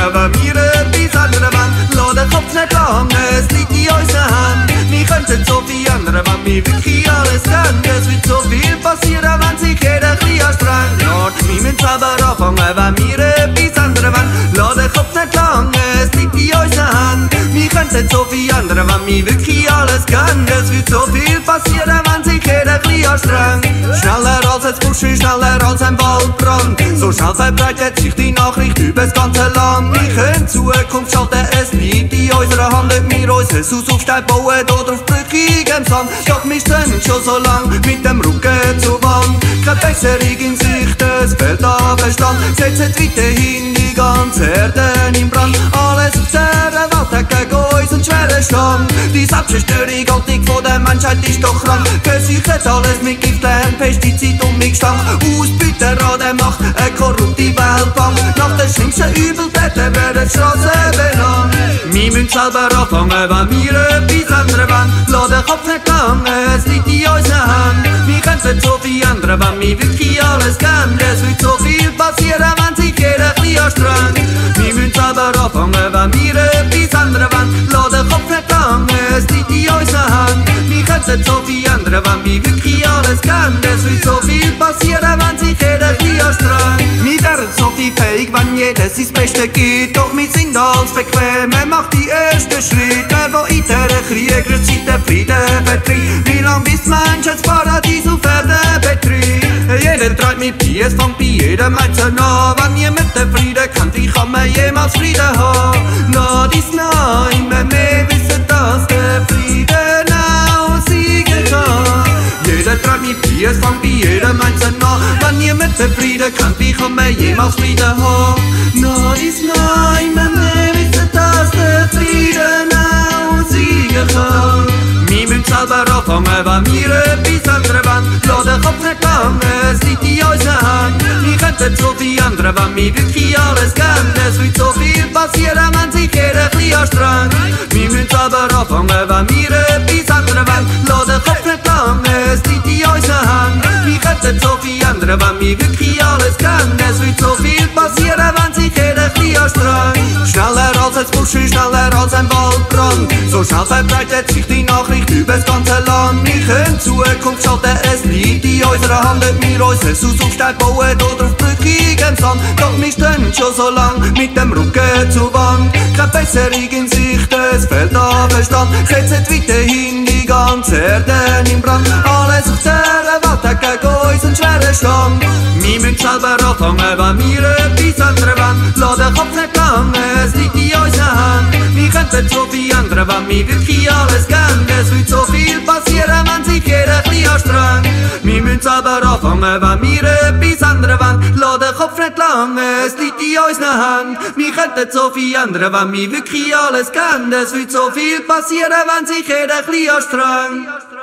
Aber wir etwas anderes wollen, lass den Kopf nicht lang, es liegt in unserer Hand. Wir könnten so viel ändern, wenn wir wirklich alles können. Es wird so viel passieren, wenn sich jeder ein bisschen anstrengt. Wir müssen selber anfangen, wenn wir etwas anderes wollen, lass den Kopf nicht lang, es liegt in unserer Hand. Wir könnten so viel ändern, wenn wir wirklich alles können. Es wird so viel passieren, wenn sich jeder ein bisschen anstrengt. Schneller als ein Busch, schneller als ein Waldbrand. So schnell verbreitet sich die Nachricht über das ganze Land. Wir können Zukunft schalten, es liegt in unserer Hand. Ob wir unser Haus auf Stein bauen oder auf brüchigem Sand. Doch wir stehen schon so lang mit dem Rücken zur Wand. Keine Besserung in Sicht, es fehlt an Verstand. Setzt weiterhin die ganze Erde in Brand. Alles auf dieser Welt hat gegen uns einen schweren Stand. Die Selbstzerstörung, Haltung von der Menschheit ist doch krank. Versichert alles mit Gift, Lärm, Pestizid und mit Gestank. Ausbeuter an der Macht, eine korrupte Weltbank. Nach den schlimmsten Übeltäten werden Straßen benannt. Wir müssen selber anfangen, wenn wir etwas ändern wollen. Lass den Kopf nicht lang, es liegt in unserer Hand. Wir könnten so viel ändern, wenn wir wirklich alles kennen. Es wird so viel passieren, wenn sich jeder ein bisschen anstrengt. Wir müssen selber anfangen, wenn wir etwas ändern wollen. Lass den Kopf nicht lang, es liegt in unserer Hand. Wir könnten so viel ändern, wenn wir wirklich alles kennen. Es wird so viel passieren, wenn sich jeder ein bisschen anstrengt. Wir wären so viel fähig, wenn jeder sein Bestes gibt. Doch wir sind alles bequem, wer macht die ersten Schritte? Der in dieser Kriegerzeit den Frieden vertritt. Wie lang bis Mensch das Paradies auf Erden betritt? Jeder treibt mit bei, es fängt bei jedem Einzelnen an. Wenn niemand den Frieden kennt, wie kann man jemals Frieden haben? Lass dies nah immer mehr wissen, dass der Frieden auch siegen kann. Jeder treibt mit bei, es fängt bei jedem Einzelnen an. Wenn niemand den Frieden kennt, wie kann man jemals Frieden haben? Lass dies nah immer mehr wissen, dass der Frieden auch siegen kann. Wir müssen selber anfangen, wenn wir etwas ändern wollen. Lass den Kopf nicht lang, es liegt in unserer Hand. Wir könnten so viel ändern, wenn wir wirklich alles kennen. Es wird so viel passieren, wenn sich jeder ein bisschen anstrengt. Wir müssen selber anfangen, wenn wir etwas ändern wollen. Lass den Kopf nicht lang, es liegt in unserer Hand. Wir könnten so viel ändern, wenn wir wirklich alles kennen. Es wird so viel passieren, wenn sich jeder ein bisschen anstrengt. Schneller als ein Busch, schneller als ein Waldbrand. So schnell verbreitet sich die Nachricht über das ganze Land. Wir können Zukunft schalten, es liegt in unserer Hand. Ob wir unser Haus auf Stein bauen oder auf brüchigem Sand. Doch wir stehen schon so lang mit dem Rücken zur Wand. Keine Besserung in Sicht, es fehlt an Verstand. Setzt weiterhin die ganze Erde in Brand. Alles auf dieser Welt hat gegen uns einen schweren Stand. Wir müssen selber anfangen, wenn wir etwas ändern wollen. Lass den Kopf nicht lang, es liegt in unserer Hand. Wir könnten so viel ändern, wenn wir wirklich alles kennen. Es wird so viel passieren, wenn sich jeder ein bisschen anstrengt. Wir müssen selber anfangen, wenn wir etwas ändern wollen. Lass den Kopf nicht lang, es liegt in unserer Hand. Wir könnten so viel ändern, wenn wir wirklich alles kennen. Es wird so viel passieren, wenn sich jeder ein bisschen anstrengt.